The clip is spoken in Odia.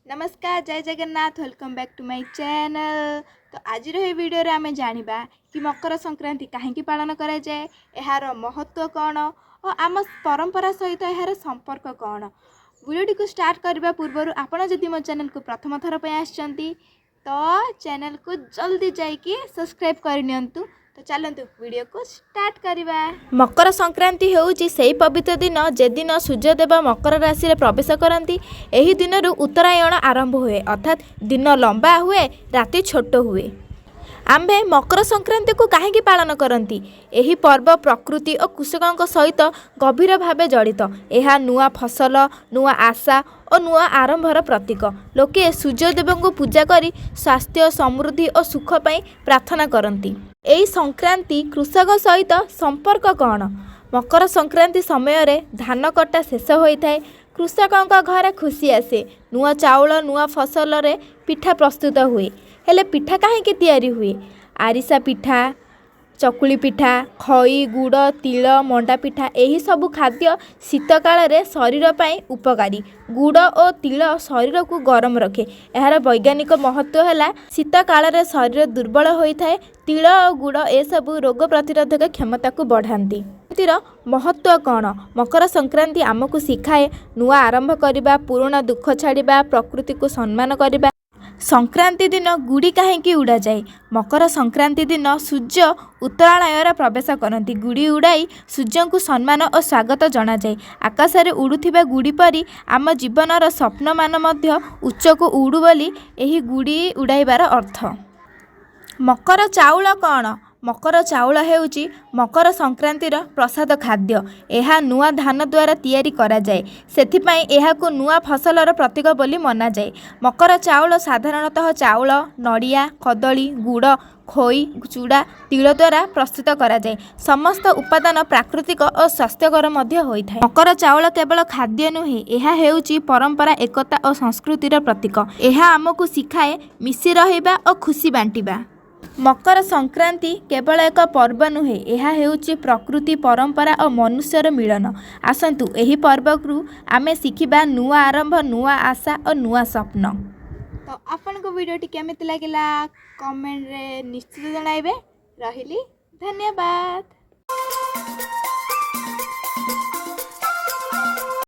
ନମସ୍କାର, ଜୟ Jagannath. Welcome back to my channel. ତ ଆଜିର ଏହି ଭିଡ଼ିଓରେ ଆମେ ଜାଣିବା କି ମକର ସଂକ୍ରାନ୍ତି କାହିଁକି ପାଳନ କରାଯାଏ, ଏହାର ମହତ୍ତ୍ୱ କ'ଣ ଓ ଆମ ପରମ୍ପରା ସହିତ ଏହାର ସମ୍ପର୍କ କ'ଣ। ଭିଡ଼ିଓଟିକୁ ଷ୍ଟାର୍ଟ କରିବା ପୂର୍ବରୁ ଆପଣ ଯଦି ମୋ ଚ୍ୟାନେଲକୁ ପ୍ରଥମ ଥର ପାଇଁ ଆସିଛନ୍ତି, ତ ଚ୍ୟାନେଲକୁ ଜଲ୍ଦି ଯାଇକି ସବସ୍କ୍ରାଇବ୍ କରିନିଅନ୍ତୁ। ତ ଚାଲନ୍ତୁ, ଭିଡ଼ିଓକୁ ଷ୍ଟାର୍ଟ କରିବା। ମକର ସଂକ୍ରାନ୍ତି ହେଉଛି ସେହି ପବିତ୍ର ଦିନ, ଯେଦିନ ସୂର୍ଯ୍ୟଦେବ ମକର ରାଶିରେ ପ୍ରବେଶ କରନ୍ତି। ଏହି ଦିନରୁ ଉତ୍ତରାୟଣ ଆରମ୍ଭ ହୁଏ, ଅର୍ଥାତ୍ ଦିନ ଲମ୍ବା ହୁଏ, ରାତି ଛୋଟ ହୁଏ। ଆମ୍ଭେ ମକର ସଂକ୍ରାନ୍ତିକୁ କାହିଁକି ପାଳନ କରନ୍ତି? ଏହି ପର୍ବ ପ୍ରକୃତି ଓ କୃଷକଙ୍କ ସହିତ ଗଭୀର ଭାବେ ଜଡ଼ିତ। ଏହା ନୂଆ ଫସଲ, ନୂଆ ଆଶା ଓ ନୂଆ ଆରମ୍ଭର ପ୍ରତୀକ। ଲୋକେ ସୂର୍ଯ୍ୟଦେବଙ୍କୁ ପୂଜା କରି ସ୍ୱାସ୍ଥ୍ୟ, ସମୃଦ୍ଧି ଓ ସୁଖ ପାଇଁ ପ୍ରାର୍ଥନା କରନ୍ତି। ଏହି ସଂକ୍ରାନ୍ତି କୃଷକ ସହିତ ସମ୍ପର୍କ କ'ଣ? ମକର ସଂକ୍ରାନ୍ତି ସମୟରେ ଧାନ କଟା ଶେଷ ହୋଇଥାଏ। କୃଷକଙ୍କ ଘରେ ଖୁସି ଆସେ। ନୂଆ ଚାଉଳ, ନୂଆ ଫସଲରେ ପିଠା ପ୍ରସ୍ତୁତ ହୁଏ। ହେଲେ ପିଠା କାହିଁକି ତିଆରି ହୁଏ? ଆରିସା ପିଠା, ଚକୁଳି ପିଠା, ଖଇ, ଗୁଡ଼, ତିଳ, ମଣ୍ଡା ପିଠା, ଏହିସବୁ ଖାଦ୍ୟ ଶୀତ କାଳରେ ଶରୀର ପାଇଁ ଉପକାରୀ। ଗୁଡ଼ ଓ ତିଳ ଶରୀରକୁ ଗରମ ରଖେ। ଏହାର ବୈଜ୍ଞାନିକ ମହତ୍ତ୍ୱ ହେଲା, ଶୀତ କାଳରେ ଶରୀର ଦୁର୍ବଳ ହୋଇଥାଏ। ତିଳ ଓ ଗୁଡ଼ ଏସବୁ ରୋଗ ପ୍ରତିରୋଧକ କ୍ଷମତାକୁ ବଢ଼ାନ୍ତି। ସଂକ୍ରାନ୍ତିର ମହତ୍ତ୍ୱ କ'ଣ? ମକର ସଂକ୍ରାନ୍ତି ଆମକୁ ଶିଖାଏ ନୂଆ ଆରମ୍ଭ କରିବା, ପୁରୁଣା ଦୁଃଖ ଛାଡ଼ିବା, ପ୍ରକୃତିକୁ ସମ୍ମାନ କରିବା। ସଂକ୍ରାନ୍ତି ଦିନ ଗୁଡ଼ି କାହିଁକି ଉଡ଼ାଯାଏ? ମକର ସଂକ୍ରାନ୍ତି ଦିନ ସୂର୍ଯ୍ୟ ଉତ୍ତରାୟଣରେ ପ୍ରବେଶ କରନ୍ତି। ଗୁଡ଼ି ଉଡ଼ାଇ ସୂର୍ଯ୍ୟଙ୍କୁ ସମ୍ମାନ ଓ ସ୍ୱାଗତ ଜଣାଯାଏ। ଆକାଶରେ ଉଡ଼ୁଥିବା ଗୁଡ଼ି ପରି ଆମ ଜୀବନର ସ୍ୱପ୍ନମାନ ମଧ୍ୟ ଉଚ୍ଚକୁ ଉଡ଼ୁ ବୋଲି ଏହି ଗୁଡ଼ି ଉଡ଼ାଇବାର ଅର୍ଥ। ମକର ଚାଉଳ କ'ଣ? ମକର ଚାଉଳ ହେଉଛି ମକର ସଂକ୍ରାନ୍ତିର ପ୍ରସାଦ ଖାଦ୍ୟ। ଏହା ନୂଆ ଧାନ ଦ୍ୱାରା ତିଆରି କରାଯାଏ। ସେଥିପାଇଁ ଏହାକୁ ନୂଆ ଫସଲର ପ୍ରତୀକ ବୋଲି ମନାଯାଏ। ମକର ଚାଉଳ ସାଧାରଣତଃ ଚାଉଳ, ନଡ଼ିଆ, କଦଳୀ, ଗୁଡ଼, ଖଇ, ଚୁଡ଼ା, ତିଳ ଦ୍ୱାରା ପ୍ରସ୍ତୁତ କରାଯାଏ। ସମସ୍ତ ଉପାଦାନ ପ୍ରାକୃତିକ ଓ ସ୍ୱାସ୍ଥ୍ୟକର ମଧ୍ୟ ହୋଇଥାଏ। ମକର ଚାଉଳ କେବଳ ଖାଦ୍ୟ ନୁହେଁ, ଏହା ହେଉଛି ପରମ୍ପରା, ଏକତା ଓ ସଂସ୍କୃତିର ପ୍ରତୀକ। ଏହା ଆମକୁ ଶିଖାଏ ମିଶି ରହିବା ଓ ଖୁସି ବାଣ୍ଟିବା। ମକର ସଂକ୍ରାନ୍ତି କେବଳ ଏକ ପର୍ବ ନୁହେଁ, ଏହା ହେଉଛି ପ୍ରକୃତି, ପରମ୍ପରା ଓ ମନୁଷ୍ୟର ମିଳନ। ଆସନ୍ତୁ, ଏହି ପର୍ବରୁ ଆମେ ଶିଖିବା ନୂଆ ଆରମ୍ଭ, ନୂଆ ଆଶା ଓ ନୂଆ ସ୍ୱପ୍ନ। ତ ଆପଣଙ୍କୁ ଭିଡ଼ିଓଟି କେମିତି ଲାଗିଲା, କମେଣ୍ଟରେ ନିଶ୍ଚିତ ଜଣାଇବେ। ରହିଲି, ଧନ୍ୟବାଦ।